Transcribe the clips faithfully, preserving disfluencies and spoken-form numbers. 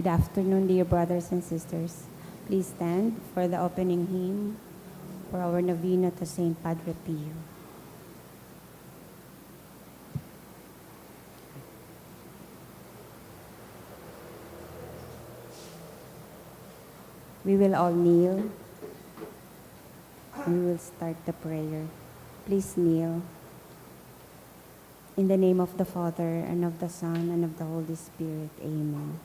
Good afternoon, dear brothers and sisters. Please stand for the opening hymn for our novena to Saint Padre Pio. We will all kneel. We will start the prayer. Please kneel. In the name of the Father, and of the Son, and of the Holy Spirit. Amen.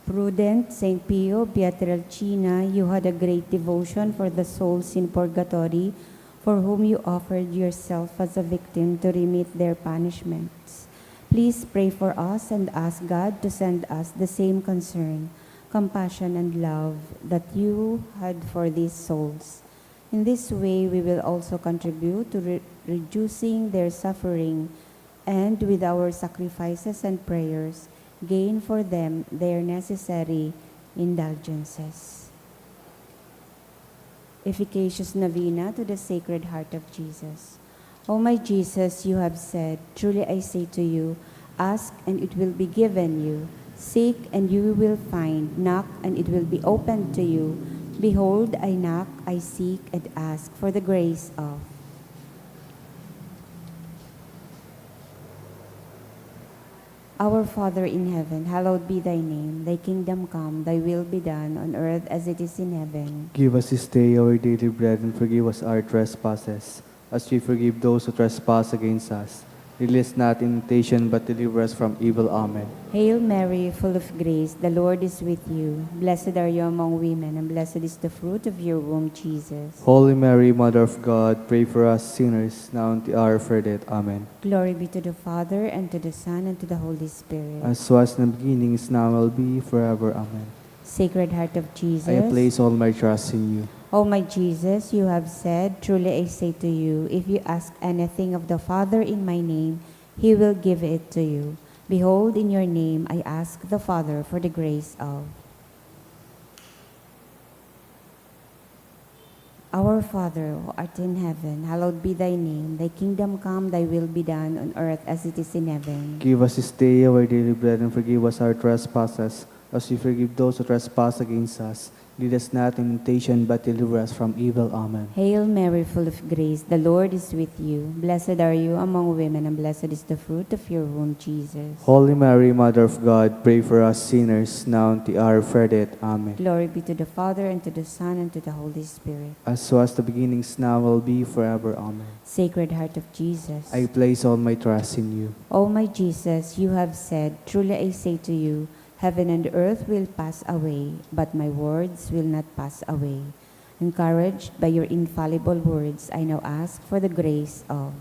Prudent Saint Pio Pietrelcina, you had a great devotion for the souls in purgatory, for whom you offered yourself as a victim to remit their punishments. Please pray for us and ask God to send us the same concern, compassion, and love that you had for these souls. In this way, we will also contribute to re-, reducing their suffering, and with our sacrifices and prayers, gain for them their necessary indulgences. Efficacious Novena to the Sacred Heart of Jesus. O my Jesus, you have said, "Truly I say to you, ask and it will be given you, seek and you will find, knock and it will be opened to you. Behold, I knock, I seek, and ask for the grace of." Our Father in heaven, hallowed be thy name. Thy kingdom come, thy will be done on earth as it is in heaven. Give us this day our daily bread, and forgive us our trespasses, as we forgive those who trespass against us. Lead us not in temptation, but deliver us from evil. Amen. Hail Mary, full of grace, the Lord is with you. Blessed are you among women, and blessed is the fruit of your womb, Jesus. Holy Mary, Mother of God, pray for us sinners, now and at the hour of our death. Amen. Glory be to the Father, and to the Son, and to the Holy Spirit. As was in the beginning, is now, will be, forever. Amen. Sacred Heart of Jesus. I place all my trust in you. O my Jesus, you have said, "Truly I say to you, if you ask anything of the Father in my name, he will give it to you. Behold, in your name I ask the Father for the grace of." Our Father, who art in heaven, hallowed be thy name. Thy kingdom come, thy will be done on earth as it is in heaven. Give us this day our daily bread, and forgive us our trespasses, as we forgive those who trespass against us. Lead us not in temptation, but deliver us from evil. Amen. Hail Mary, full of grace, the Lord is with you. Blessed are you among women, and blessed is the fruit of your womb, Jesus. Holy Mary, Mother of God, pray for us sinners, now and at the hour of our death. Amen. Glory be to the Father, and to the Son, and to the Holy Spirit. As was the beginning, is now, will be, forever. Amen. Sacred Heart of Jesus. I place all my trust in you. O my Jesus, you have said, "Truly I say to you, heaven and earth will pass away, but my words will not pass away." Encouraged by your infallible words, I now ask for the grace of.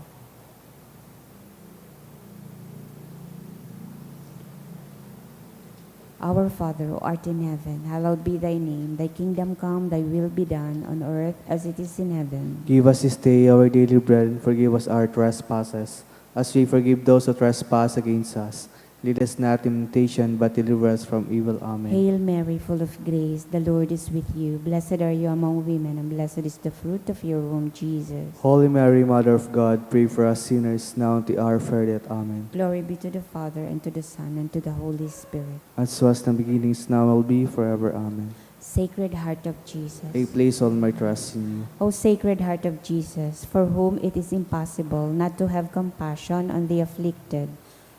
Our Father, who art in heaven, hallowed be thy name. Thy kingdom come, thy will be done, on earth as it is in heaven. Give us this day our daily bread, and forgive us our trespasses, as we forgive those who trespass against us. Lead us not in temptation, but deliver us from evil. Amen. Hail Mary, full of grace, the Lord is with you. Blessed are you among women, and blessed is the fruit of your womb, Jesus. Holy Mary, Mother of God, pray for us sinners, now and at the hour of our death. Amen. Glory be to the Father, and to the Son, and to the Holy Spirit. As was in the beginning, is now, will be, forever. Amen. Sacred Heart of Jesus. I place all my trust in you. O Sacred Heart of Jesus, for whom it is impossible not to have compassion on the afflicted,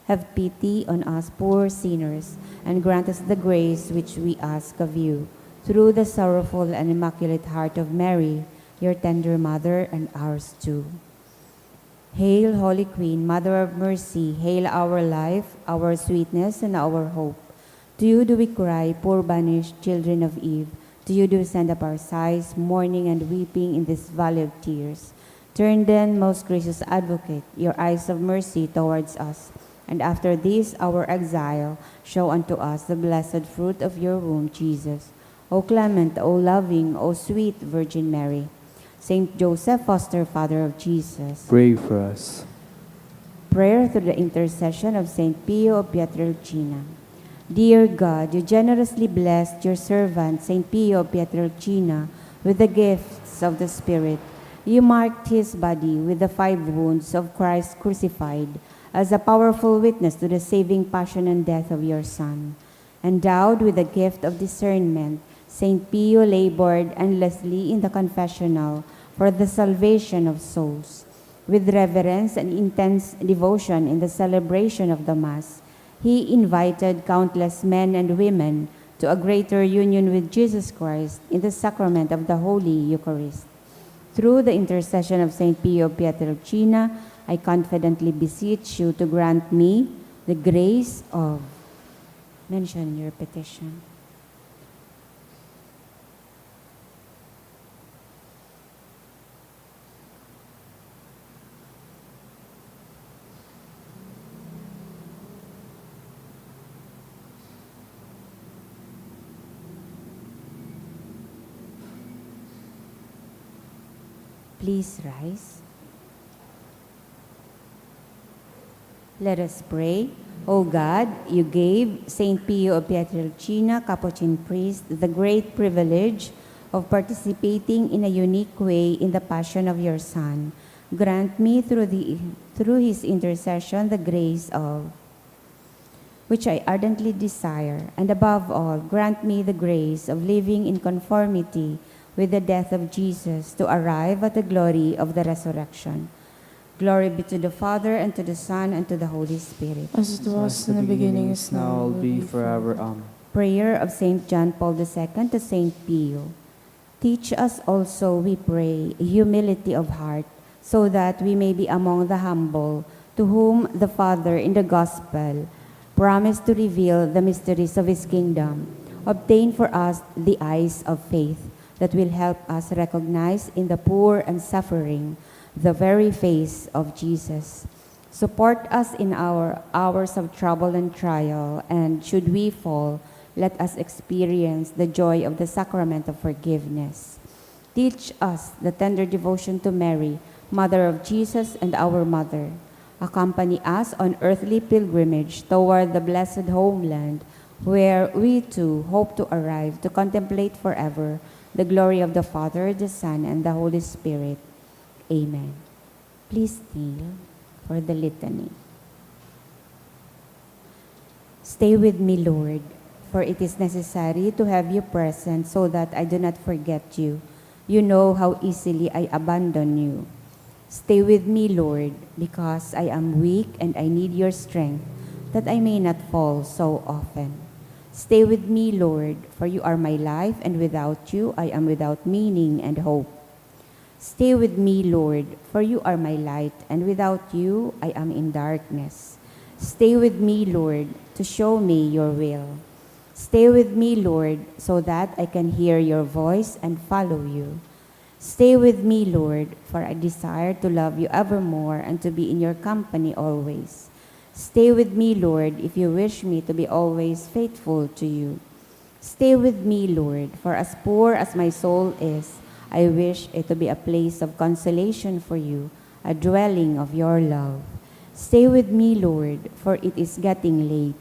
have pity on us poor sinners, and grant us the grace which we ask of you, through the sorrowful and immaculate heart of Mary, your tender mother, and ours too. Hail, Holy Queen, Mother of Mercy, hail our life, our sweetness, and our hope. To you do we cry, poor banished children of Eve. To you do we send up our sighs, mourning and weeping in this valley of tears. Turn then, most gracious Advocate, your eyes of mercy towards us, and after this our exile, show unto us the blessed fruit of your womb, Jesus. O clement, O loving, O sweet Virgin Mary, Saint Joseph, foster father of Jesus. Pray for us. Prayer through the intercession of Saint Pio of Pietrelcina. Dear God, you generously blessed your servant, Saint Pio of Pietrelcina, with the gifts of the Spirit. You marked his body with the five wounds of Christ crucified, as a powerful witness to the saving passion and death of your Son. Endowed with the gift of discernment, Saint Pio labored endlessly in the confessional for the salvation of souls. With reverence and intense devotion in the celebration of the Mass, he invited countless men and women to a greater union with Jesus Christ in the sacrament of the Holy Eucharist. Through the intercession of Saint Pio Pietrelcina, I confidently beseech you to grant me the grace of, mention your petition. Please rise. Let us pray. O God, you gave Saint Pio of Pietrelcina, Capuchin priest, the great privilege of participating in a unique way in the passion of your Son. Grant me through the, through his intercession the grace of which I ardently desire, and above all, grant me the grace of living in conformity with the death of Jesus to arrive at the glory of the resurrection. Glory be to the Father, and to the Son, and to the Holy Spirit. As it was in the beginning, is now, will be forever. Amen. Prayer of Saint John Paul the Second to Saint Pio. Teach us also, we pray, humility of heart, so that we may be among the humble, to whom the Father in the Gospel promised to reveal the mysteries of his kingdom. Obtain for us the eyes of faith that will help us recognize in the poor and suffering the very face of Jesus. Support us in our hours of trouble and trial, and should we fall, let us experience the joy of the sacrament of forgiveness. Teach us the tender devotion to Mary, Mother of Jesus and our Mother. Accompany us on earthly pilgrimage toward the blessed homeland, where we too hope to arrive to contemplate forever the glory of the Father, the Son, and the Holy Spirit. Amen. Please kneel for the litany. Stay with me, Lord, for it is necessary to have you present so that I do not forget you. You know how easily I abandon you. Stay with me, Lord, because I am weak and I need your strength, that I may not fall so often. Stay with me, Lord, for you are my life, and without you I am without meaning and hope. Stay with me, Lord, for you are my light, and without you I am in darkness. Stay with me, Lord, to show me your will. Stay with me, Lord, so that I can hear your voice and follow you. Stay with me, Lord, for I desire to love you evermore and to be in your company always. Stay with me, Lord, if you wish me to be always faithful to you. Stay with me, Lord, for as poor as my soul is, I wish it to be a place of consolation for you, a dwelling of your love. Stay with me, Lord, for it is getting late.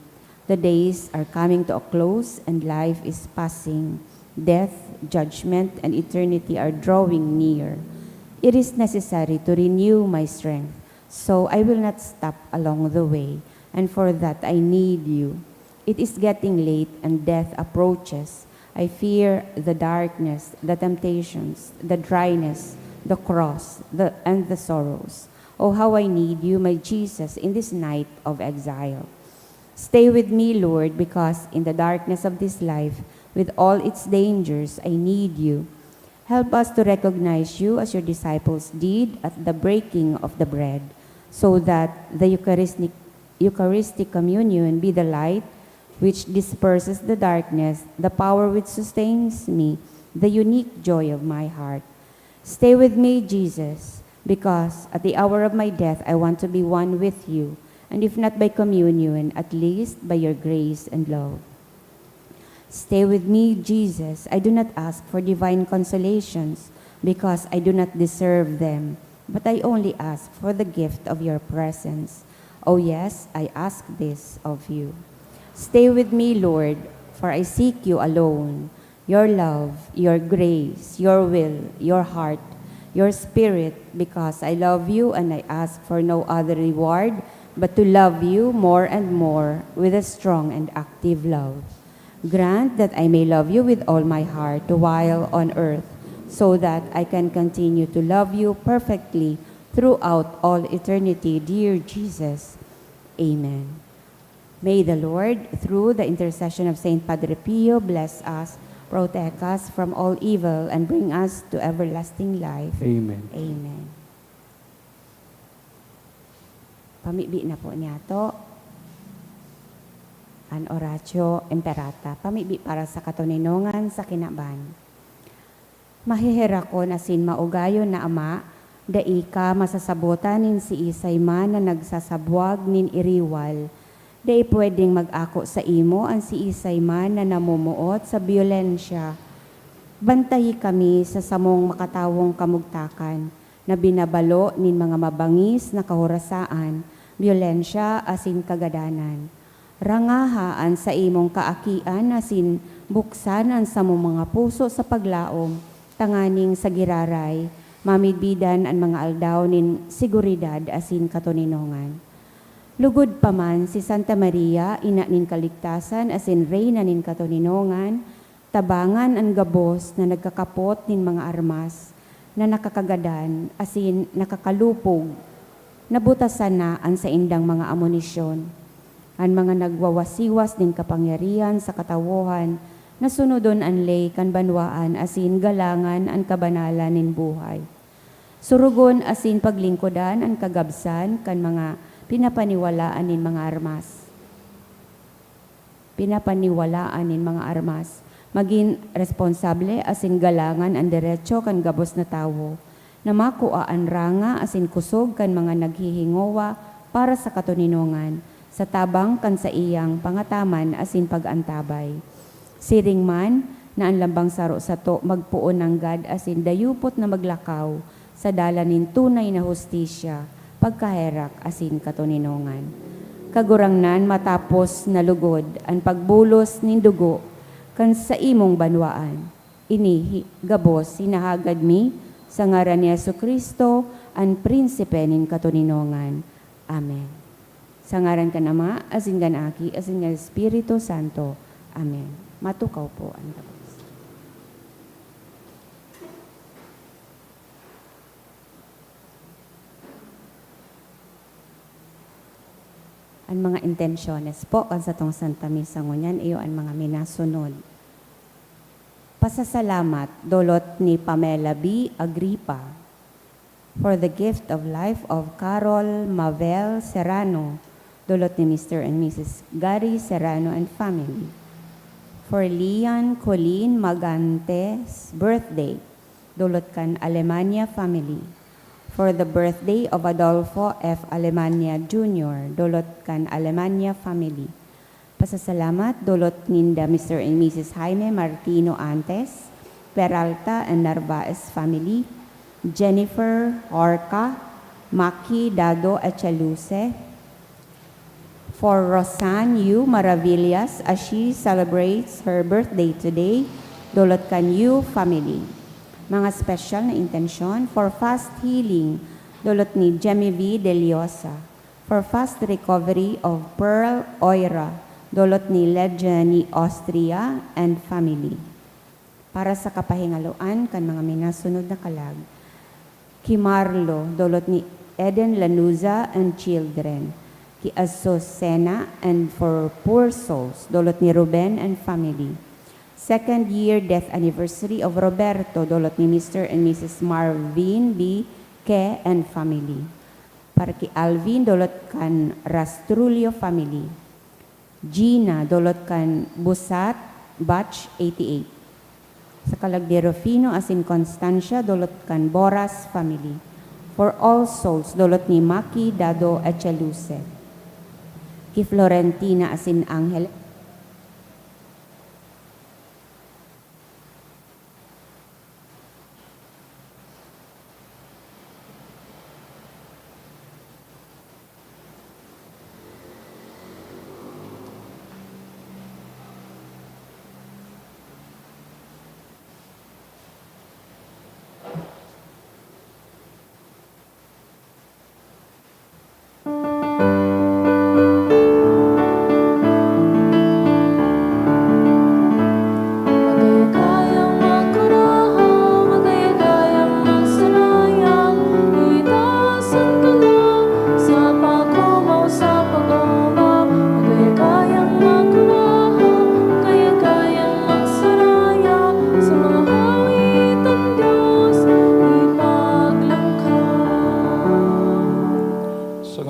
The days are coming to a close and life is passing. Death, judgment, and eternity are drawing near. It is necessary to renew my strength, so I will not stop along the way, and for that I need you. It is getting late and death approaches. I fear the darkness, the temptations, the dryness, the cross, the, and the sorrows. Oh, how I need you, my Jesus, in this night of exile. Stay with me, Lord, because in the darkness of this life, with all its dangers, I need you. Help us to recognize you as your disciples did at the breaking of the bread, so that the Eucharistic, Eucharistic communion be the light which disperses the darkness, the power which sustains me, the unique joy of my heart. Stay with me, Jesus, because at the hour of my death I want to be one with you, and if not by communion, at least by your grace and love. Stay with me, Jesus. I do not ask for divine consolations, because I do not deserve them, but I only ask for the gift of your presence. Oh yes, I ask this of you. Stay with me, Lord, for I seek you alone. Your love, your grace, your will, your heart, your spirit, because I love you and I ask for no other reward but to love you more and more with a strong and active love. Grant that I may love you with all my heart while on earth, so that I can continue to love you perfectly throughout all eternity, dear Jesus. Amen. May the Lord, through the intercession of Saint Padre Pio, bless us, protect us from all evil, and bring us to everlasting life. Amen. Amen. Pamibi na po niyato an Oratio Imperata. Pamibi para sa katoninongan sa kinaban. Maheherakon asin maugayon na Ama, dai ka masasabotan nin siisay man na nagsasabwag nin iriwal. Dai pwedeng mag-ako saimo an siisay man na namomoot sa byolensya. Bantahi kami sa samong makatawong kamugtakan, na binabalo nin mga mabangis na kahorasaan, byolensya asin kagadanan. Rangaha an saimong kaakian asin buksan an samong mga puso sa paglaom, tanganing sa giraray, mamidbidan an mga aldaw nin seguridad asin katoninongan. Lugod pa man si Santa Maria, Ina nin Kaligtasan asin Reyna nin Katoninongan, tabangan an gabos na nagkakapot nin mga armas na nakakagadan asin nakakalupog. Nabutasan na an saindang mga amonisyon. An mga nagwawasiwas nin kapangyarihan sa katawohan na sunodon an ley kan banwaan asin galangan an kabanalan nin buhay. Surugon asin paglingkodan an kagabsan kan mga pinapaniwalaan nin mga armas. Pinapaniwalaan nin mga armas. Magin responsable asin galangan an derecho kan gabos na tawo, na makua an ranga asin kusog kan mga naghihingowa para sa katoninongan, sa tabang kan saiyang pangataman asin pag-antabay. Siring man na an lambang saro sato magpoon nanggad asin dayupot na maglakaw sa dalan nin tunay na hustisya, pagkaherak asin katoninongan. Kagurangnan, matapos na lugod an pagbulos nin dugo kan saimong banwaan. Ini hi-, gabos hinahagad mi sa ngaran ni Jesu-Cristo, an Prinsipe nin katoninongan. Amen. Sa ngaran kan Ama, asin kan Aki, asin kan Espiritu Santo. Amen. Matukaw po an gabos. An mga intensyones po kan satong Santa Misa ngunyan iyo an mga minasunod. Pasasalamat, dolot ni Pamela B. Agripa, for the gift of life of Carol Mavel Serrano, dolot ni Mister and Missus Gary Serrano and family. For Lian Colleen Magantes' birthday, dolot kan Alemania family. For the birthday of Adolfo F. Alemania Junior, dolot kan Alemania family. Pasasalamat, dolot ninda Mister and Missus Jaime Martino Antes, Peralta and Narvaez family, Jennifer Horca, Maki Dado Echeluce, for Rosanne Yu Maravillas as she celebrates her birthday today, dolot kan Yu family. Mga special na intensyon for fast healing, dolot ni Genevieve Deliosa. For fast recovery of Pearl Oira, dolot ni Legeni Austria and family. Para sa kapahingaloan kan mga minasunod na kalag, ki Marlo, dolot ni Eden Lanuza and children, ki Azucena and for poor souls, dolot ni Ruben and family. Second year death anniversary of Roberto, dolot ni Mister and Missus Marvin B. Ke and family. Para ki Alvin, dolot kan Rastrulio family. Gina, dolot kan Busat, batch eighty-eight. Sa kalag ni Rufino asin Constancia, dolot kan Boras family. For All Souls, dolot ni Maki Dado Echeluce. Ki Florentina asin Angel.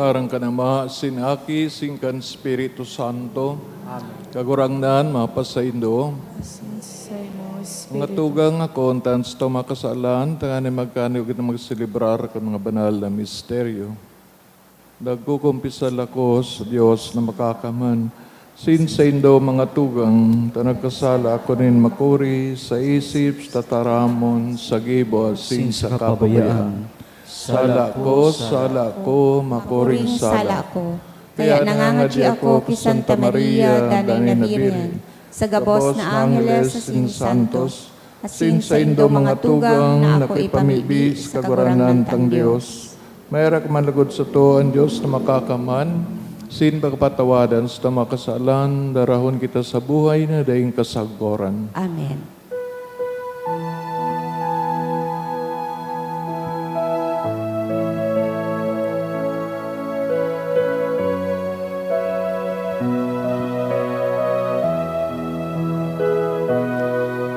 Ngaran kan Ama, sin Aki, sin kan Espiritu Santo. Amen. Kagurangnan, mapasaindo. Asin sa imo Mga espiritu. Tugang, ako, untan sa mga kasalan, tanganing magkanigog na magselebrar kan mga banal na misteryo. Nagkukumpisal ako sa Dios na makakaman, sin saindo, mga tugang, ta nagkasala ako nin makuri sa isip, sa tataramon, sa gibo, asin sa kapabayaan. Sala ko, sala ko, makuring sala. Ko. Kaya nangangadyi ako ki Santa Maria, danay na Birhen, sa gabos na angheles asin santos, asin saindo, mga tugang, na ako ipamibi sa Kagurangnan tang Dios. Maherak man lugod sato an Dios na makakaman, sin pagpatawadan sa mga kasalan, darahon kita sa buhay na daing kasagkoran. Amen.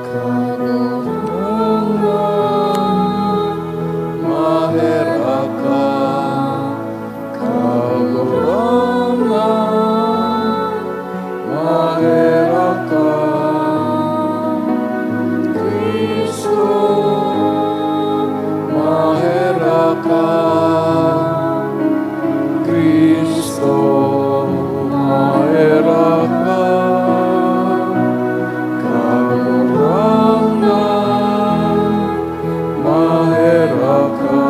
Kagurangnan, maherak ka. Kagurangnan, maherak ka. Cristo, maherak ka. Cristo, maherak ka. Kagurangnan, maherak ka.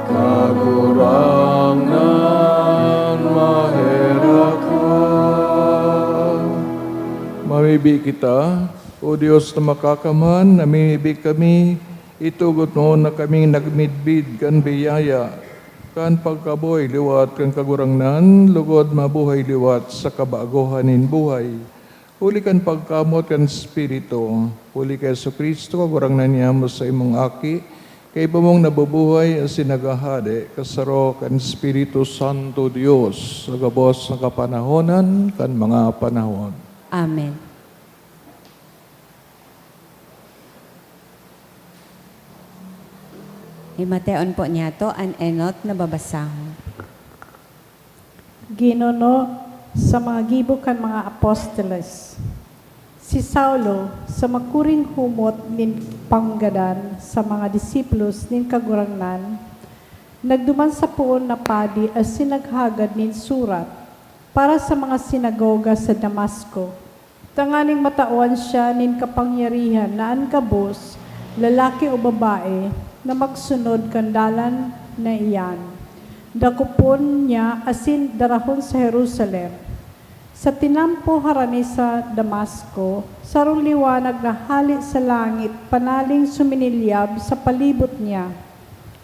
Kagurangnan, maherak ka. Mamibi kita. O Dios na makakaman, namimibi kami, itugot mo na kaming nagmidbid kan biyaya, kan pagkabuhay liwat kan Kagurangnan, logod mabuhay liwat sa kabagohan nin buhay. Huli kan pagkamoot kan Espiritu, huli ki Jesu-Cristo, Kagurangnan niamo, saimong Aki, kaiba mong nabubuhay asin naghahade, kasaro kan Espiritu Santo, Dios, sa gabos na kapanahonan kan mga panahon. Amen. Himateon po niyato an enot na babasahon. Ginuno sa mga gibo kan mga apostoles. Si Saulo, sa makuring humot nin panggadan sa mga disipulos nin Kagurangnan, nagduman sa poon na padi asin naghagad nin surat para sa mga sinagoga sa Damasco, tanganing matawan siya nin kapangyarihan na an gabos, lalaki o babae, na magsunod kan dalan na iyan, dakopon niya asin darahon sa Jerusalem. Sa tinampo harani sa Damasco, sarong liwanag na hale sa langit panaling suminilyab sa palibot niya.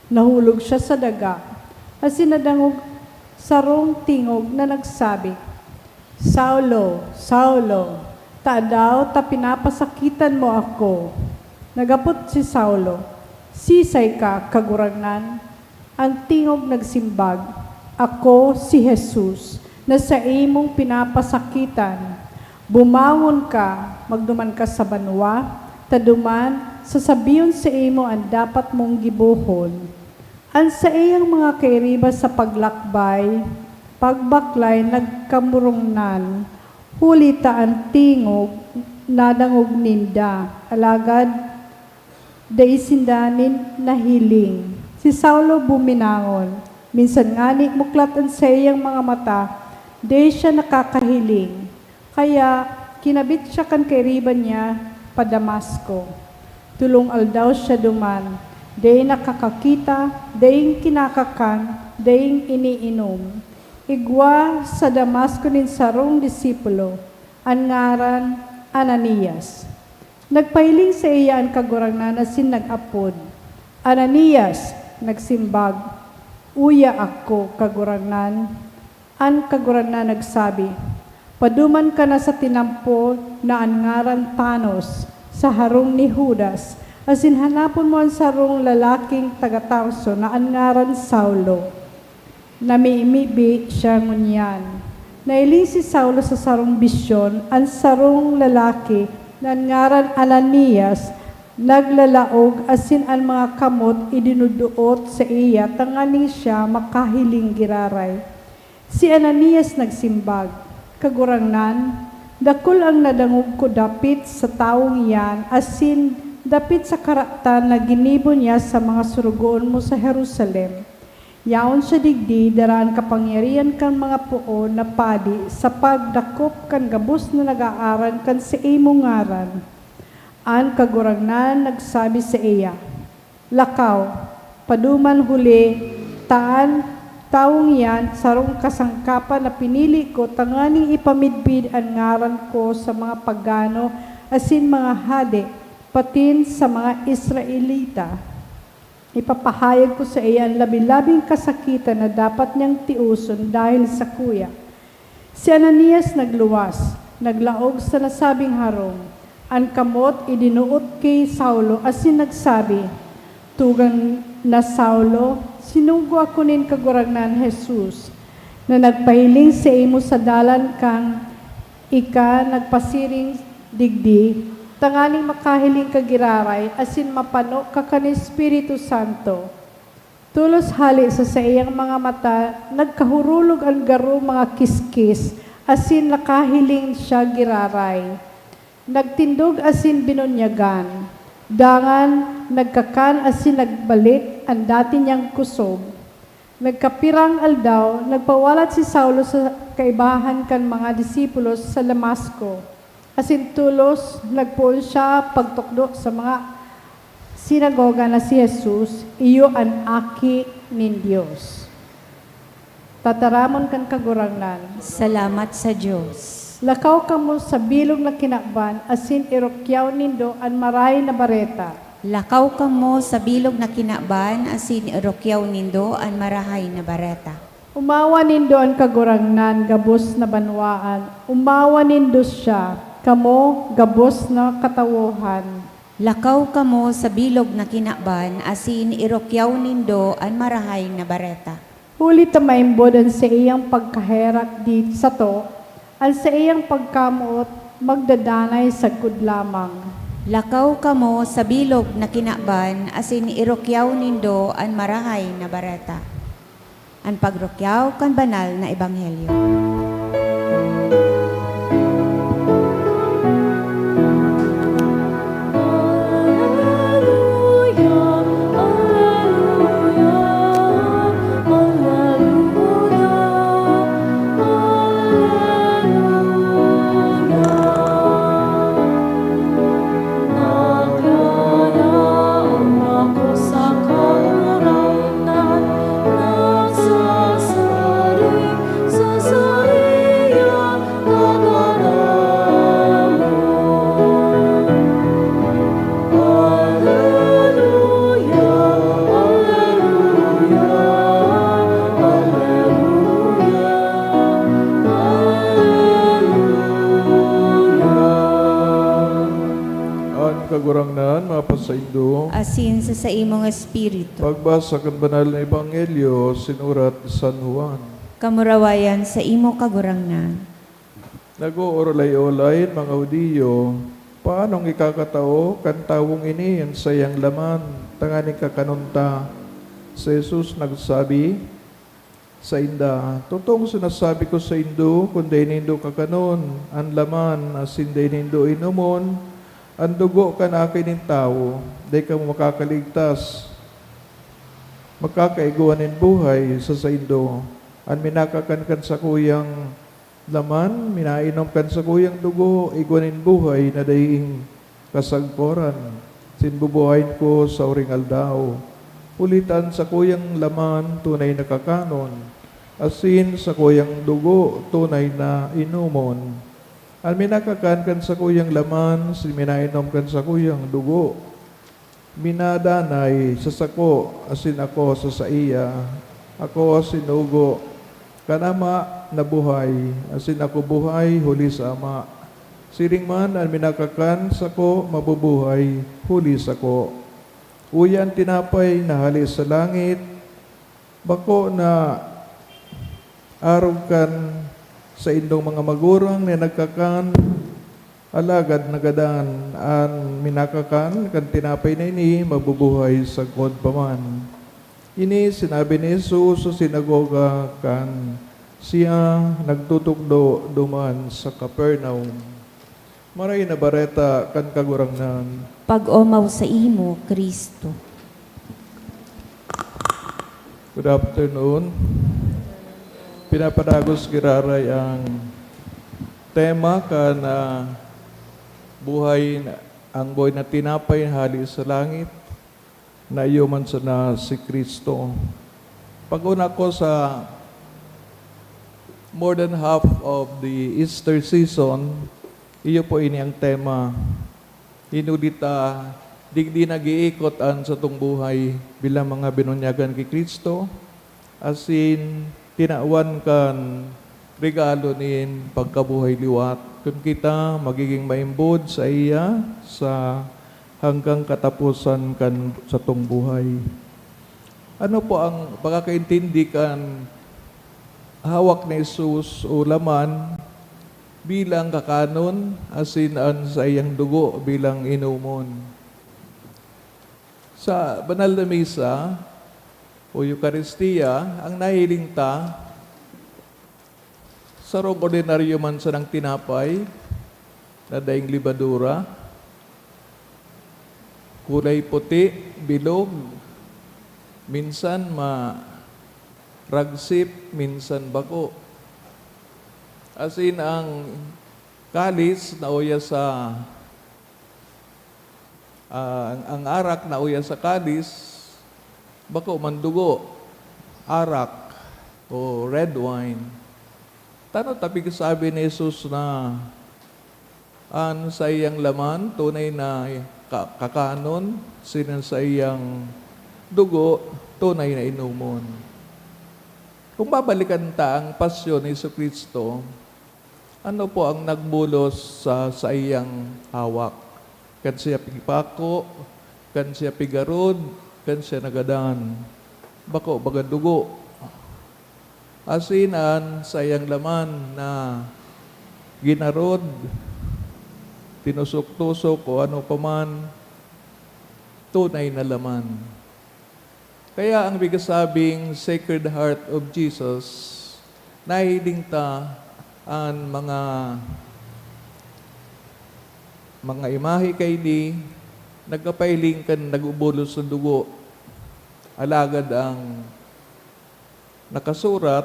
Nahulog siya sa daga, asin nadangog sarong tingog na nagsabi, "Saulo, Saulo, tadaw ta pinapasakitan mo ako?" Naghapot si Saulo, "Sisay ka, Kagurangnan?" An tingog nagsimbag, "Ako si Jesus, na saimong pinapasakitan. Bumangon ka, magduman ka sa banwa, ta duman sasabihon saimo an dapat mong gibohon." An saiyang mga kairiba sa paglakbay, pagbaklay nagkamurungnan, huli ta an tingog nadangog ninda, alagad dai sinda nin nahiling. Si Saulo buminangon. Minsan ngani muklat an saiyang mga mata, dai siya nakakahiling. Kaya kinabit siya kan kairiba niya pa Damasco. Tolong aldaw siya duman, dai nakakakita, daing kinakakan, daing iniinom. Igwa sa Damasco nin sarong disipulo, an ngaran Ananias. Nagpahiling saiya an Kagurangnan asin nag-apod, "Ananias!" Nagsimbag, "Uya ako, Kagurangnan." An Kagurangnan nagsabi, "Paduman ka na sa tinampo na an ngaran Tanos, sa harong ni Judas, asin hanapon mo an sarong lalaking taga Tarso na an ngaran Saulo." Namimibi siya ngunyan. Nahiling si Saulo sa sarong bisyon an sarong lalaki na an ngaran Ananias naglalaog asin an mga kamot idinuduot saiya tanganing siya makahiling giraray. Si Ananias nagsimbag, "Kagurangnan, dakul an nadangog ko dapit sa tawong iyan asin dapit sa karatan na ginibo niya sa mga sorogoon mo sa Jerusalem. Yaon siya digdi dara an kapangyarihan kan mga poon na padi sa pagdakop kan gabos na nag-aaram kan saimong ngaran." An Kagurangnan nagsabi saiya, "Lakaw, paduman huli, ta an tawong iyan sarong kasangkapan na pinili ko tanganing ipamidbid an ngaran ko sa mga pagano asin mga hade, patin sa mga Israelita. Ipapahayag ko saiya an labi-labing kasakitan na dapat niyang tioson dahil sakuya." Si Ananias nagluwas, naglaog sa nasabing harong. An kamot idinuot ki Saulo asin nagsabi, "Tugang na Saulo, sinugo ako nin Kagurangnan Jesus, na nagpahiling saimo sa dalan kan ika nagpasiring digdi, tanganing makahiling ka giraray asin mapano ka kan Espiritu Santo." Tolos hale sa saiyang mga mata nagkahurulog an garo mga kiskis, asin nakahiling siya giraray. Nagtindog asin binunyagan. Dangan nagkakan asin nagbalik an dati niyang kusob. Nagkapirang aldaw, nagpawalat si Saulo sa kaibahan kan mga disipulos sa Damasco, asin tolos nagpoon siya pagtukdo sa mga sinagoga na si Jesus iyo an Aki nin Dios. Tataramon kan Kagurangnan. Salamat sa Dios. Lakaw kamo sa bilog na kinaban asin irukyaw nindo an Marahay na Bareta. Lakaw kamo sa bilog na kinaban asin irukyaw nindo an Marahay na Bareta. Omawan nindo an Kagurangnan gabos na banwaan, omawan nindo siya, kamo gabos na katawohan. Lakaw kamo sa bilog na kinaban asin irukyaw nindo an Marahay na Bareta. Huli ta maimbod an saiyang pagkaherak digdi sato, an saiyang pagkamoot magdadanay sagkod lamang. Lakaw kamo sa bilog na kinaban asin irukyaw nindo an Marahay na Bareta. An pagrukyaw kan banal na ebanghelyo. An Kagurangnan mapasaindo. Asin sa saimong espiritu. Pagbasa kan Banal na Ebanghelyo sinurat ni San Juan. Kamurawayan saimo, Kagurangnan. Nag-oorolay-olay an mga Judio, "Paanong ikakatao kan tawong ini an saiyang laman tanganing kakanon ta?" Si Jesus nagsabi sainda, "Totoong sinasabi ko saindo, kun dai nindo kakanon an laman asin dai nindo inomon an dugo kan Aki nin Tawo, dai kamo makakaligtas, makakaigwa nin buhay sa saindo. An minakakan kan sakuyang laman, minainom kan sakuyang dugo, igwa nin buhay na daing kasagkoran, asin bubuhayon ko sa huring aldaw. Huli ta an sakuyang laman tunay na kakanon, asin sakuyang dugo tunay na inomon. An minakakan kan sakuyang laman asin minainom kan sakuyang dugo, minadanay sa sako asin ako sa saiya. Ako an sinugo kan Ama na buhay, asin ako buhay huli sa Ama. Siring man, an minakakan sako mabubuhay huli sako. Uya an tinapay na hale sa langit, bako na arog kan saindong mga magurang na nagkakan Alagad nagadan an minakakan kan tinapay na ini mabubuhay sagkod pa man. Ini sinabi ni Jesus sa sinagoga kan siya nagtutukdo duman sa Capernaum. Maray na Bareta kan Kagurangnan. Pag-omaw saimo, Cristo. Good afternoon. Pinapadagos giraray ang tema kan, ah, buhay na, ang buhay na tinapay hali sa langit, na iyo man sana si Cristo. Pag-una ko sa more than half of the Easter season, iyo po ini ang tema. Hinuli ta, digdi nag-iikot an satong buhay bilang mga binunyagan ki Cristo, asin tinawan kan regalo nin pagkabuhay liwat. Kun kita magiging maimbod saiya sa hanggang kataposan kan satong buhay. Ano po ang pagkakaintindi kan hawak ni Jesus o laman bilang kakanon asin an saiyang dugo bilang inomon? Sa banal na misa o Eukaristia, ang nahiling ta, sarong ordinaryo man sanang tinapay na daing lebadura, kulay puti, bilog, minsan maragsip, minsan bako. Asin ang kalis na uya sa Ah, ang, ang arak na uya sa kalis, bako man dugo, arak, o red wine. Tano ta pigsabi ni Jesus na an saiyang laman tunay na ka-, kakanon, asin an saiyang dugo tunay na inomon. Kung babalikan ta ang pasyon ni Jesu-Cristo, ano po ang nagbulos sa saiyang hawak? Kan siya pigpako, kan siya pigarod, kan siya nagadan. Bako baga dugo. Asin an saiyang laman na ginarod, tinusok-tusok o ano pa man, tunay na laman. Kaya ang pigsabing Sacred Heart of Jesus, nahiling ta an mga, mga imahe kaini nagkapahiling kan nagbubulos sa dugo. Alagad ang nakasurat,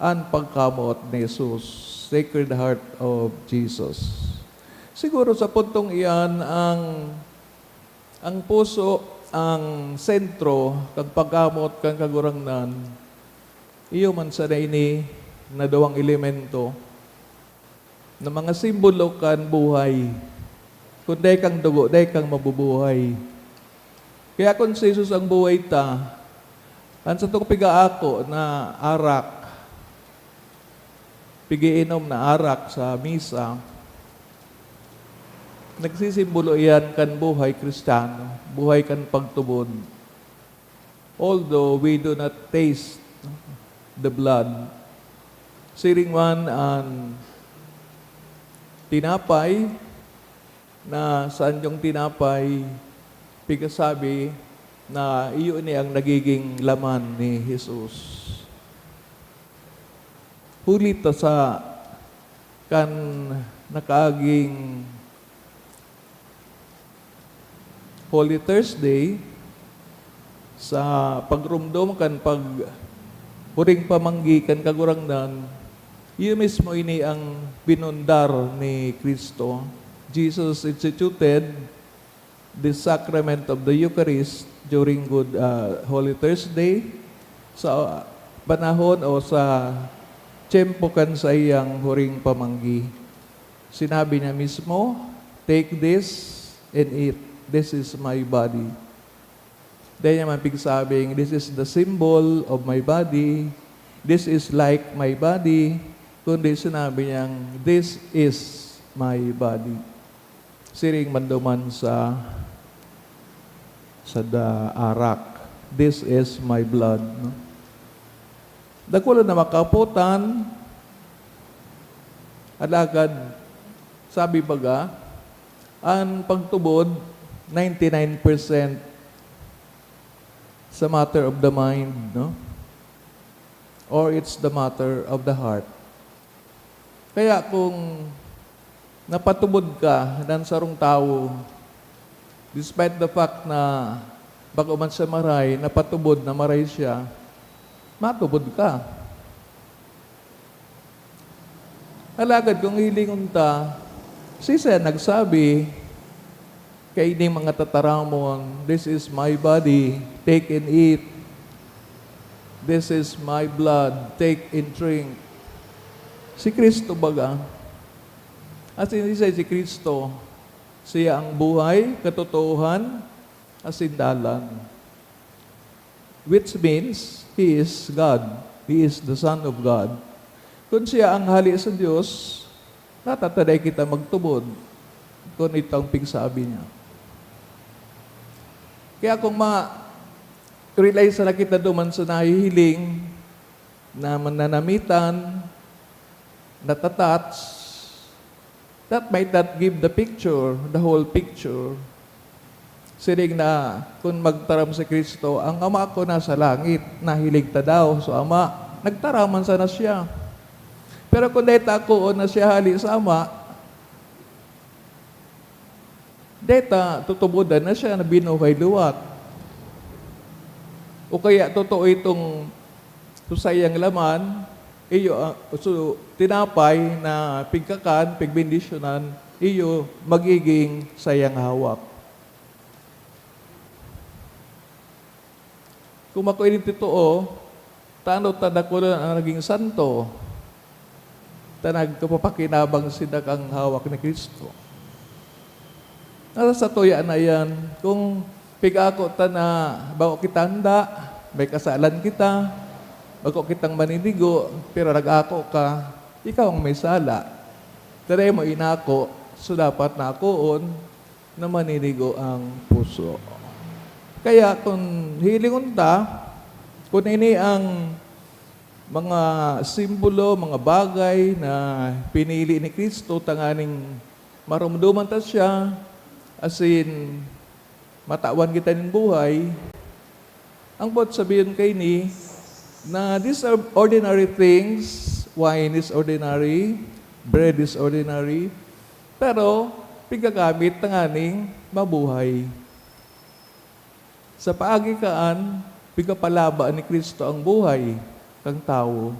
an pagkamoot ni Jesus, Sacred Heart of Jesus. Siguro sa puntong iyan, ang, ang puso, ang sentro kan pagkamoot kan Kagurangnan, iyo man sana ini na duwang elemento na mga simbolo kan buhay. Kun dai kang dugo, dai kang mabubuhay. Kaya kun si Jesus ang buhay ta, an satong pigaako na arak, pigiinom na arak sa misa, nagsisimbolo iyan kan buhay Kristiyano, buhay kan pagtubod. Although we do not taste the blood, siring man an tinapay, na sa anyong tinapay, pigkasabi na iyo ini ang nagiging laman ni Jesus. Huli ta sa kan nakaaging Holy Thursday, sa pagromdom kan pag-, huring pamanggi kan Kagurangnan, iyo mismo ini ang binundar ni Cristo. Jesus instituted the sacrament of the Eucharist during Good, ah, Holy Thursday, sa panahon o sa tiyempo kan saiyang huring pamanggi. Sinabi niya mismo, "Take this and eat. This is my body." Dai niya man pigsabing, "This is the symbol of my body. This is like my body." Kundi sinabi niyang, "This is my body." Siring man duman sa, sa da-, arak, "This is my blood." No? Dakula na makapotan, alagad Sabi baga, ang pagtubod, ninety-nine percent sa matter of the mind, no? Or it's the matter of the heart. Kaya kung napatubod ka ng sarong tawo, despite the fact na bako man siya maray, napatubod na maray siya, matubod ka. Alagad kung hilingon ta, siisay nagsabi kaining mga tataramon, "This is my body, take and eat. This is my blood, take and drink." Si Cristo baga. Asin siisay si Cristo? Siya ang buhay, katotoohan, asin dalan. Which means, He is God. He is the Son of God. Kun siya ang hali sa Dios, natataday kita magtubod kun itong pigsabi niya. Kaya kung ma-realize na kita duman sa nahihiling, na mananamitan, natatouch, that might not give the picture, the whole picture. Siring na, kun magtaram si Cristo, "Ang Ama ko nasa langit, nahiling ta daw so Ama." Nagtaram man sana siya. Pero kun dai ta akoon na siya hali sa Ama, dai ta tutubodan na siya na binuhay liwat. O kaya totoo itong sa saiyang laman, iyo, ah, so, tinapay na pigkakan, pigbendisyonan, iyo magiging saiyang hawak. Kung makuining totoo, tano ta dakula an nagin santo, ta nagkapapakinabang sinda kan hawak ni Cristo. Nasa satuya na iyan, kung pig-ako ta na bako kita handa, may kasalan kita, bako kitang maninigo, pero nag-ako ka, ikaw ang may sala. Ta dai mo inako, so dapat na akoon na maninigo ang puso. Kaya kun hilingon ta, kun ini ang mga simbolo, mga bagay na pinili ni Cristo tanganing maromdoman ta siya, asin matawan kita nin buhay, ang boot sabihon kaini na these are ordinary things, wine is ordinary, bread is ordinary, pero pigagamit tanganing mabuhay. Sa paagi kaan, pigapalaba ni Cristo ang buhay kan tawo.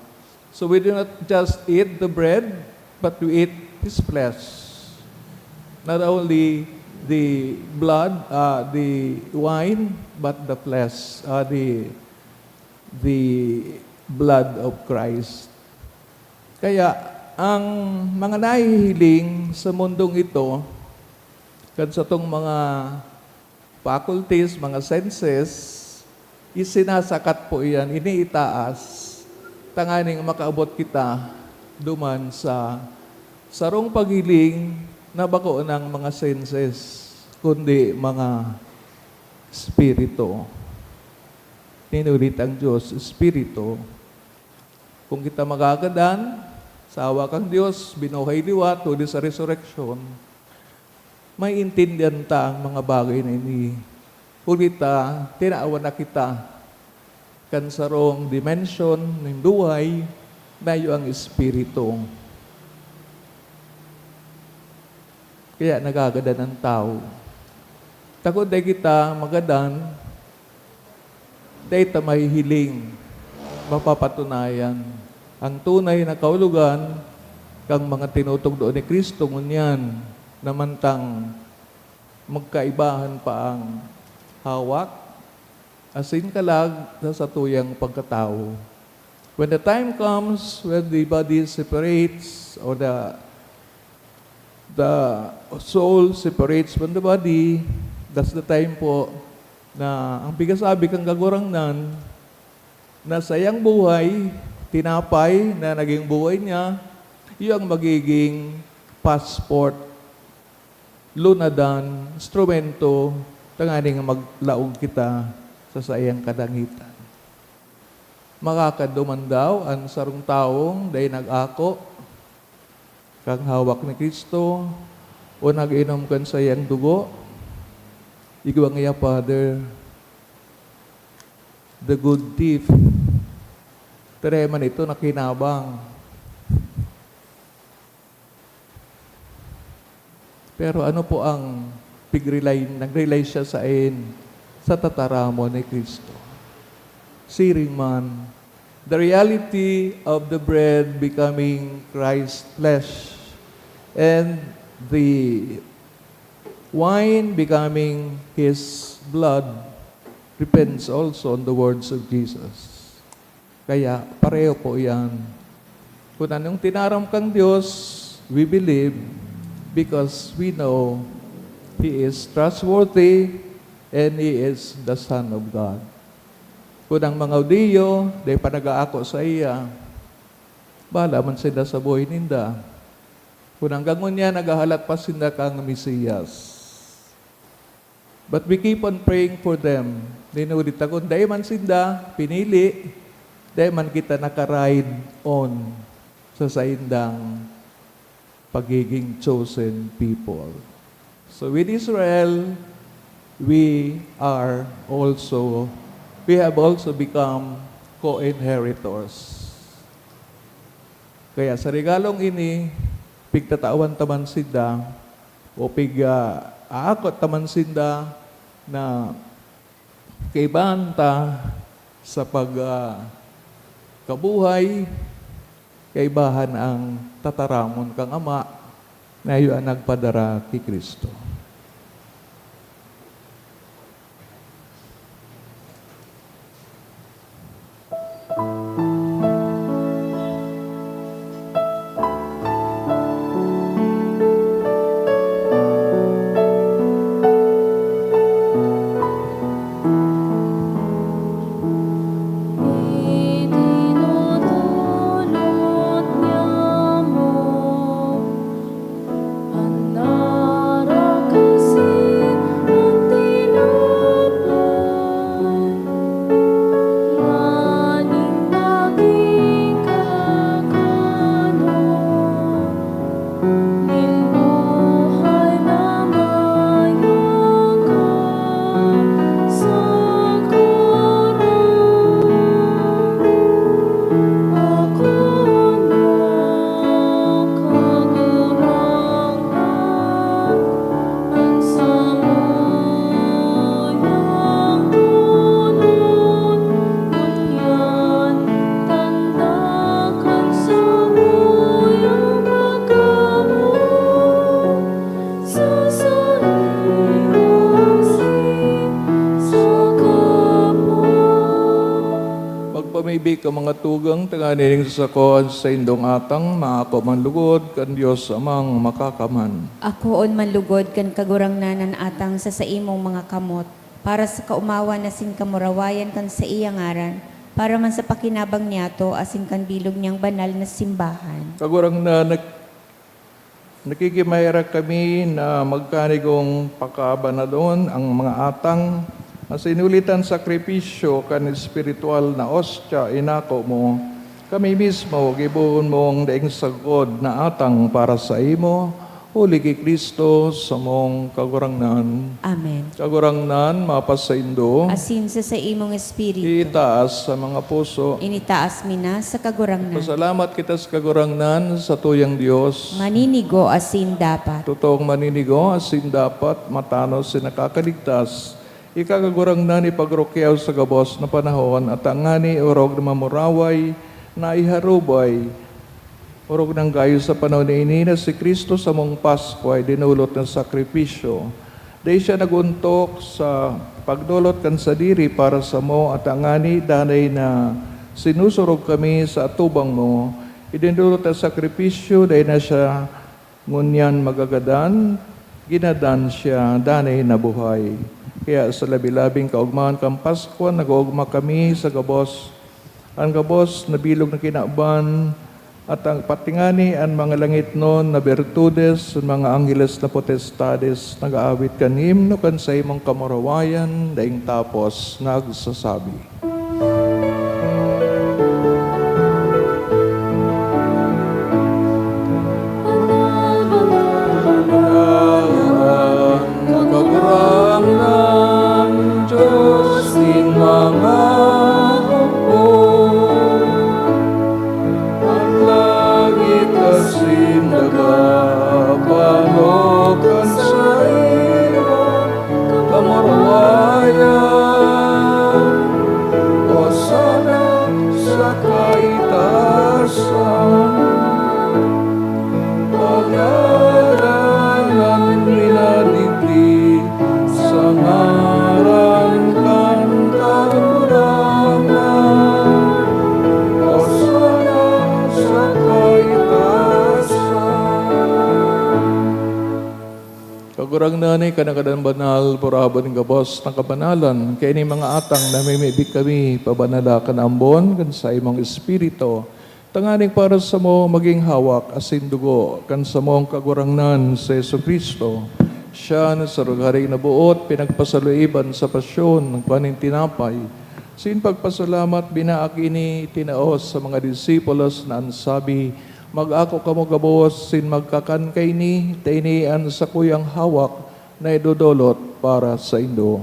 So we do not just eat the bread, but we eat His flesh. Not only the blood, uh, the wine, but the flesh, uh, the, the blood of Christ. Kaya, ang mga nahihiling sa mundong ito, kan satong mga faculties, mga senses, isinasakat po iyan, iniitaas, tanganing makaabot kita duman sa sarong paghiling na bako nang mga senses, kundi mga espiritu. Tinulit ang Diyos, Espiritu. Kung kita magagadan sa hawak kan Diyos, binuhay liwat, huli sa resurrection, maiintindihan ta ang mga bagay na ini. Huli ta, tinawan na kita kan sarong dimensyon nin buhay, na iyo ang Espiritu. Kaya nagagadan ang tawo. Ta kun dai kita magadan, dai ta mahihiling, mapapatunayan ang tunay na kahulogan kan mga tinutugdo ni Cristo ngunyan na mantang magkaibahan pa ang hawak asin kalag sa satuyang pagkatawo. When the time comes when the body separates or the the soul separates from the body, that's the time po na ang pigasabi kan Kagurangnan na saiyang buhay, tinapay na naging buhay niya, iyo ang magiging passport, lunadan, instrumento, tanganing maglaog kita sa saiyang kadangitan. Makakaduman daw an sarong tawong dai nag-ako kan hawak ni Cristo o nag-inom kan saiyang dugo? Igwa niya, Father, the good thief. Tare man ito nakinabang. Pero ano po ang pig-rely, nag-rely siya sain? Sa tataramon ni Cristo. Siring man, the reality of the bread becoming Christ's flesh and the wine becoming His blood depends also on the words of Jesus. Kaya pareho po iyan. Kun anong tinaram kan Dios, we believe because we know He is trustworthy and He is the Son of God. Kun ang mga Judio dai pa nag-aako saiya, bahala man sinda sa buhay ninda. Kun hanggang ngunyan naghahalat pa sinda kan Mesiyas. But we keep on praying for them. Nin huli ta kun dai man sinda pinili, dai man kita naka-ride on sa saindang pagiging chosen people. So with Israel, we are also, we have also become co-inheritors. Kaya sa regalong ini, pigtatawan ta man sinda o pig, ah, aakot ta man sinda na kaibahan ta sa pag, ah, kabuhay, kaibahan ang tataramon kan Ama na iyo an nagpadara ki Cristo. Magpamibi ka, mga tugang, tanganing sa sakoan sa indong atang, maako man lugod kan Dios Amang Makakaman. Akoon man lugod kan Kagurangnan an atang sa saimong mga kamot, para sa kaomawan asin kamurawayan kan saiya ngaran, para man sa pakinabang niyato asin kan bilog niyang banal na simbahan. Kagurangnan, nag-, nakikimaherak kami na magkanigong pakabanalon ang mga atang na sinulitan sakripisyo kan espiritual na ostya inako mo. Kami mismo, gibohon mong daing sagkod na atang para saimo, huli ki Cristo, samong Kagurangnan. Amen. Kagurangnan, mapasaindo. Asin sa saimong espiritu. Itaas sa mga puso. Initaas mi na sa Kagurangnan. Pasalamat kita sa Kagurangnan, sa tuyang Dios. Maninigo asin dapat. Totoong maninigo asin dapat, matanos asin nakakaligtas. Ika, Kagurangnan, ipagrukyaw sa gabos na panahon, at tangani orog na mamuraway na iharubay. Orog nang gayo sa panahon na ini na si Cristo samong Paskwa ay dinolot na sakripisyo. Dai siya nag-ontok sa pagdolot kan sadiri para samo, at tangani danay na sinusurog kami sa atubang mo, idinolot na sakripisyo, dai na siya ngunyan magagadan, ginadan siya danay na buhay. Kaya sa labi-labing kaogmahan kan Paskwa, nag-oogma kami sa gabos, an gabos na bilog na kinaban, at ang patingani an mga langitnon na birtudes, an mga angheles na potestades, nag-aawit kan himno kan saimong kamurawayan, daing tapos nagsasabi. nin mga hukbo, at lagi ka sinda kapanukan sa iyong kamurawayan. Hosana sa kaitaasan. Pagaranan minadigdi sa ngaran kan Kagurangnan. Hosana sa kaitaasan. Kagurangnan, ika na kadan banal, purabon nin gabos na kabanalan. Kaya nin mga atang namimibi kami, pabanala kan ambon, kan saimong Espiritu, tanganing para samo magin hawak asin dugo kan samong Kagurangnan, si Jesu-Cristo. Siya na sa rugari na boot, pinagpasaluiban sa pasyon, nagkuha nin tinapay. Asin pagpasalamat, binaak ini, itinao sa mga disipulos na an sabi, "Mag-ako kamo gabos asin magkakan kaini, ta ini an sakuyang hawak na idodolot para saindo."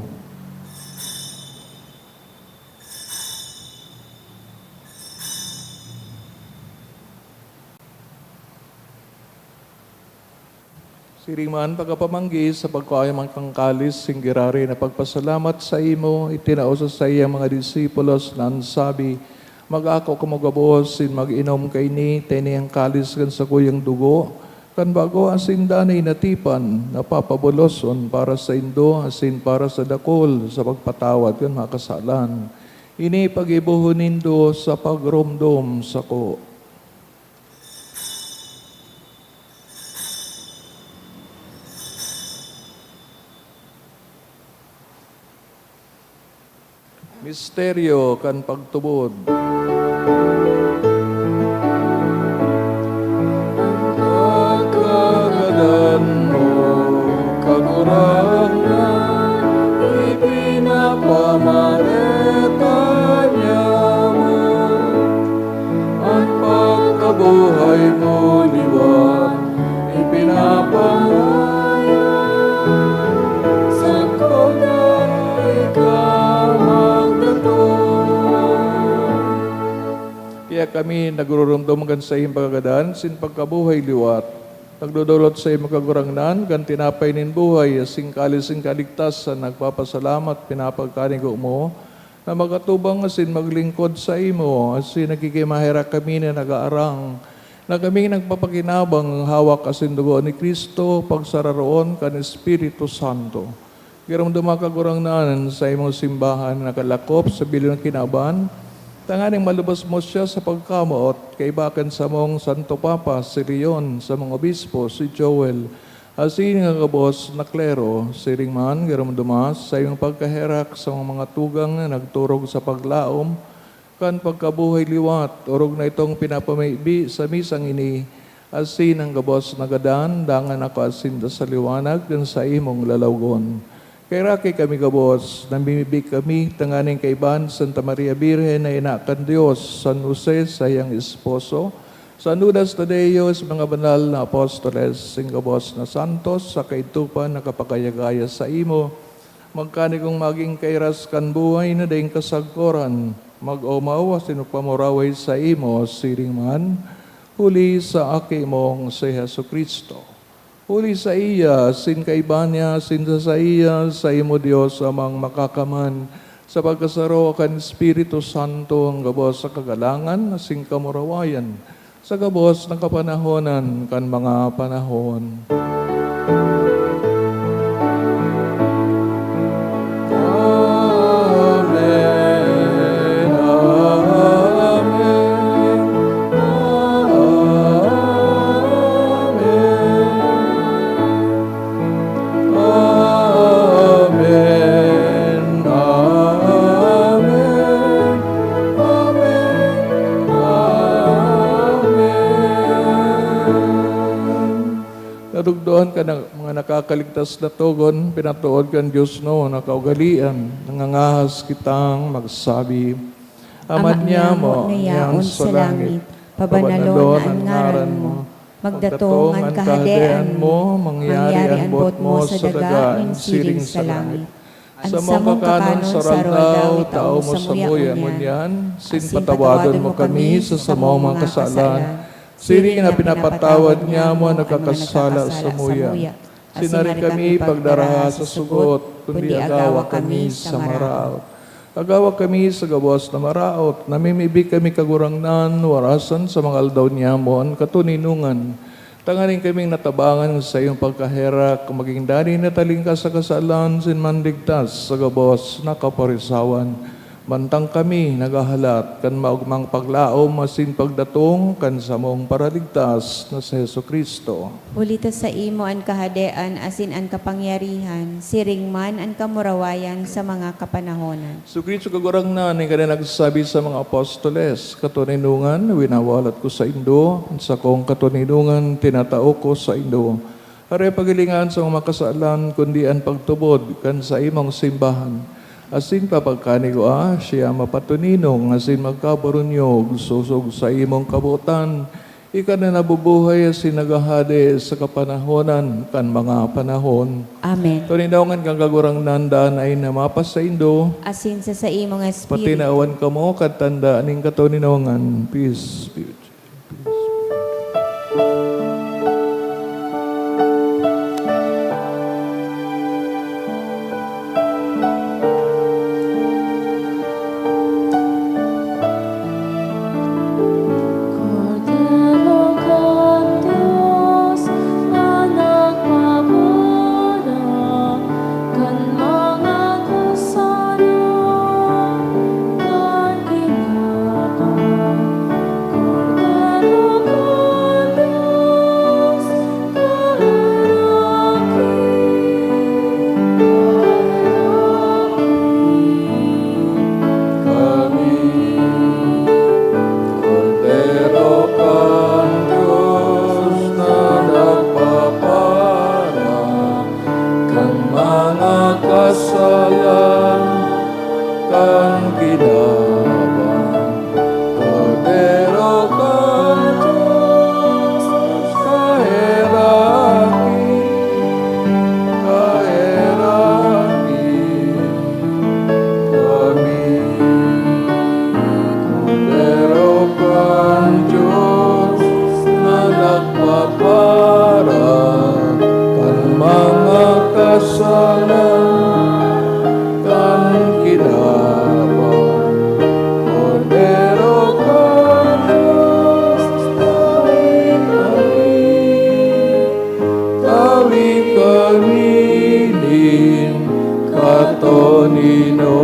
Siring man, pagkapamanggi sa pagkua man kan kalis, singgirari na pagpasalamat saimo, itinao sa saiyang mga disipulos na an sabi, "Mag-ako kamo gabos asin mag-inom kaini, ta ini an kalis kan sakuyang dugo, kan bago asin danay na tipan, na papabuloson para saindo asin para sa dakul sa pagpatawad kan mga kasalan. Ini paggibohon nindo sa pagromdom sako." Misteryo kan pagtubod. An kagadan mo, Kagurangnan, ipinapamareta niamo. An pagkabuhay mo liwat ipinapahayag, sagkod na ika magdatong. Kaya kami nagruromdom kan saimong kagadan asin pagkabuhay liwat, nagdodolot saimo, Kagurangnan, kan tinapay nin buhay asin kalis nin kaligtasan, nagpapasalamat, pinapagkanigo mo, na makatubang asin maglingkod saimo, asin nagkikimaherak kami na nag-aarang na kaming nagpapakinabang hawak asin dugo ni Cristo, pagsararoon kan Espiritu Santo. Giromdoma, Kagurangnan, an saimong simbahan na nakalakop sa bilog na kinaban, tanganing malubos mo siya sa pagkamoot, kaiba kan samong Santo Papa, si Leon, samong obispo, si Joel, asin an gabos na klero. Siring man, giromdoma, sa saimong pagkaherak sa mga tugang na nagturog sa paglaom kan pagkabuhay liwat, orog na itong pinapamibi sa misang ini, asin an gabos na gadan, dangan ako asin ta sa liwanag kan saimong lalawgon. Kaheraki kami gabos, namimibi kami tanganing kaiba an Santa Maria Birhen na ina kan Dios, San Jose, saiyang esposo, San Judas Tadeo, sa mga banal na apostoles, sing gabos na santos, sa kaidtopan na kapagayagaya saimo, magkanigong magin kairas kan buhay na daing kasagkoran, mag-omaw asin magpamuraway saimo, siring man, huli sa Aki mong si Jesu-Cristo. Huli saiya, asin kaiba niya, asin sa saiya, saimo, Dios Amang Makakaman, sa pagkasaro kan Espiritu Santo, an gabos sa kagalangan asin kamurawayan, sa gabos na kapanahonan kan mga panahon. Amen, amen, amen. Amen, amen, amen, amen. Natukdoan kan mga nakakaligtas na togon, pinatood kan Dios na kaugalean, nangangahas kitang magsabi, Ama niamo na yaon sa langit, pabanalon an ngaran mo. Magdatong an Kahadean mo, mangyari an boot mo sa daga nin siring sa langit. Samong kakanon sa aroaldaw, itao mo samuya ngunyan. Asin patawadon mo kami sa samong mga kasalan, siring na pinapatawad niamo an nagkakasala samuya. Asin dai kami pagdaraha sa sugot, kundi agawa kami sa maraot. Agawa kami sa gabos na maraot, namimibi kami, Kagurangnan, warasan sa mga aldaw niamo an katoninongan, tanganing kaming natabangan sa saiyong pagkaherak, magin danay na talingkas sa kasalan, asin manligtas sa gabos na kaporisawan. Mantang kami naghahalat kan maogmang paglaom asin pagdatong kan samong Paraligtas na si Jesu-Cristo. Huli ta saimo an kahadean asin an kapangyarihan, siring man an kamurawayan sa mga kapanahonan. Jesu-Cristo, Kagurangnan, ika na nagsabi sa mga apostoles, "Katoninongan winawalat ko saindo, an sakong katoninongan tinatao ko saindo." Dai paghilingan sa mga kasalan, kundi an pagtubod kan saimong simbahan. Asin papagkanigwa siya mapatoninong asin magkabarunyog sosog sa imong kabotan, ika na nabubuhay asin naghahade sa kapanahonan kan mga panahon. Amen. Toninongan kan Kagurangnan danay na mapasaindo. Asin sa saimong espiritu. Patinawan kamo kan tanda nin katoninongan. Peace be with you. Kordero kan Dios na nagpapara kan mga kasalan kan Kordero kan Dios, kaheraki, kaheraki kami. Kordero kan Dios na nagpapara kan mga kasalan kan kinaban, Kordero kan Dios, kaheraki, kaheraki kami. Kordero kan Dios na nagpapara kan mga kasalan kan kinaban, Kordero kan Dios, tawi kami, tawi kami nin katoninongan.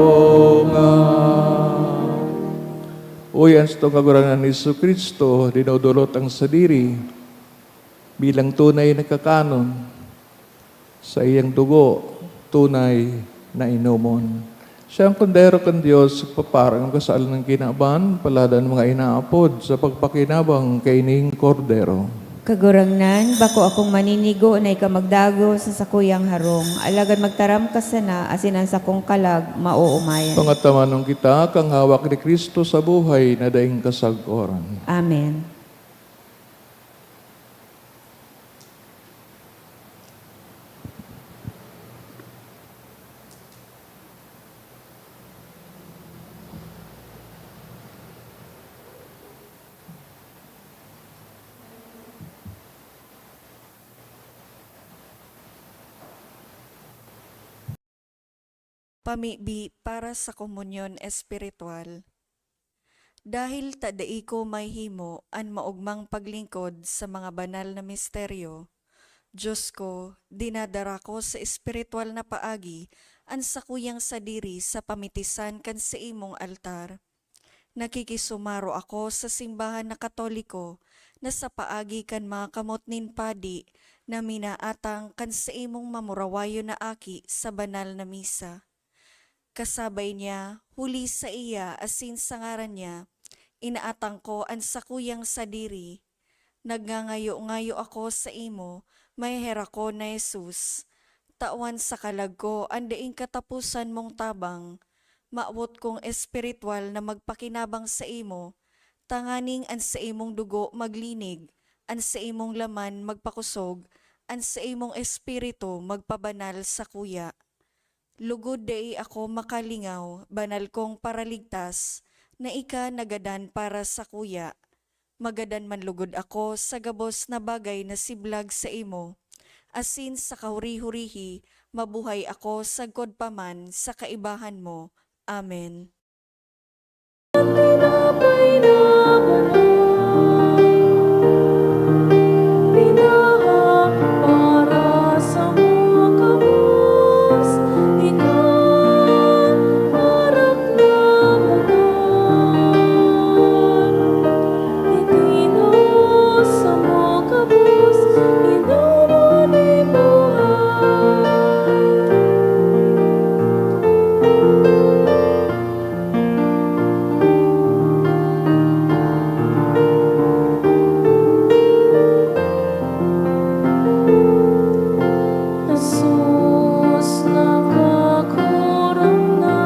Uya, an satong Kagurangnan ni Jesu-Cristo, dinodolot an sadiri bilang tunay na kakanon, saiyang dugo tunay na inomon. Siya an Kordero kan Dios, nagpapara kan kasalan kan kinaban. Palad an mga inaapod sa pagpakinabang kaining Kordero. Kagurangnan, bako akong maninigo na ika magdagos sa sakuyang harong, alagad magtaram ka sana, asin an sakong kalag maoomayan. Pangatamanon kita kan hawak ni Cristo sa buhay na daing kasagoran. Amen. Pamibi para sa komunyon espiritual. Dahil ta dai ko mahihimo an maogmang paglingkod sa mga banal na misteryo, Dios ko, dinadara ko sa espiritual na paagi an sakuyang sadiri sa pamitisan kan saimong altar. Nakikisumaro ako sa simbahan na Katoliko na sa paagi kan mga kamot nin padi na minaatang kan saimong mamurawayon na aki sa banal na misa. Kasabay niya, huli saiya asin sa ngaran niya, inaatang ko an sakuyang sadiri. Nagngangayo-ngayo ako saimo, maheherakon na Jesus. Tawan sa kalag ko an daing kataposan mong tabang. Mawot kong espiritual na magpakinabang saimo, tanganing an saimong dugo maglinig, an saimong laman magpakosog, an saimong espiritu magpabanal sakuya. Lugod dai ako makalingaw, banal kong Paraligtas, na ika nagadan para sakuya. Magadan man lugod ako sa gabos na bagay na siblag saimo, asin sa kahuri-hurihi mabuhay ako sagkod pa man sa kaibahan mo. Amen. Tinapay na banal, tinahak para sa mga gabos, ika, arak na banal, itinos sa mga gabos, inuman ni buhay. Jesus, nakakugurang na,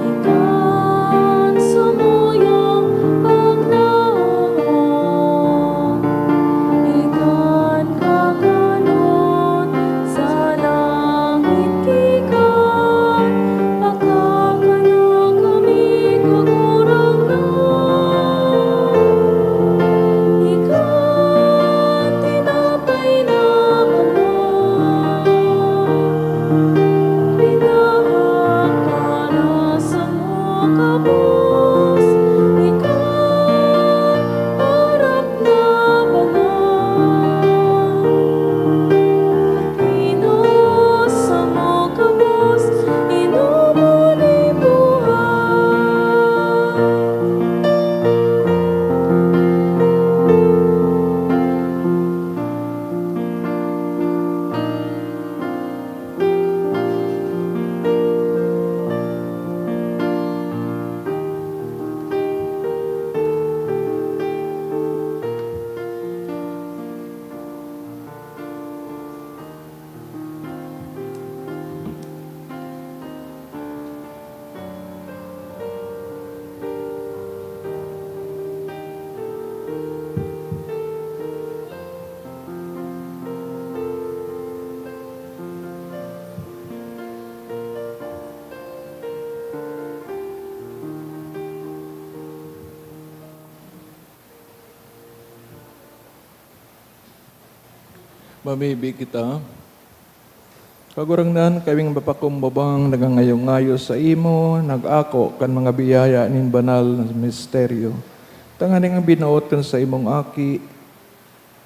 ikan samuyang paglaom, ikan kakanon sa langit ki ka, pakakanon kami, Kagurangnan. Ika, tinapay na banal, pinahak para sa mga gabos. Ika, arak na banal, inos sa mga gabos, inuman ni buhay. Mamibi kita. Kagurangnan, kaming mapakumbabang, nagangayo-ngayo saimo, nag-ako kan mga biyaya nin banal na misteryo, tanganing an binoot kan saimong Aki,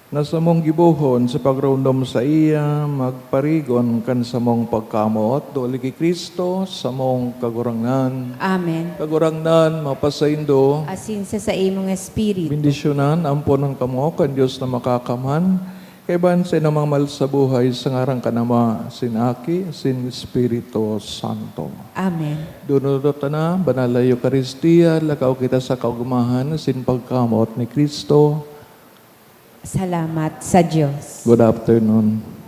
na samong gibohon sa pagromdom saiya, magparigon kan samong pagkamoot, huli ki Cristo, samong Kagurangnan. Amen. Kagurangnan, mapasaindo. Asin sa saimong espiritu. Bendisyonan ampon an kamo kan Dios na Makakaman, kaiba sa inumang mahal sa buhay, sa ngaran kan Ama, asin Aki, asin Espiritu Santo. Amen. Dunodot ta na, Banal na Eukaristia, lakaw kita sa kaogmahan asin pagkamoot ni Cristo. Salamat sa Dios. Good afternoon.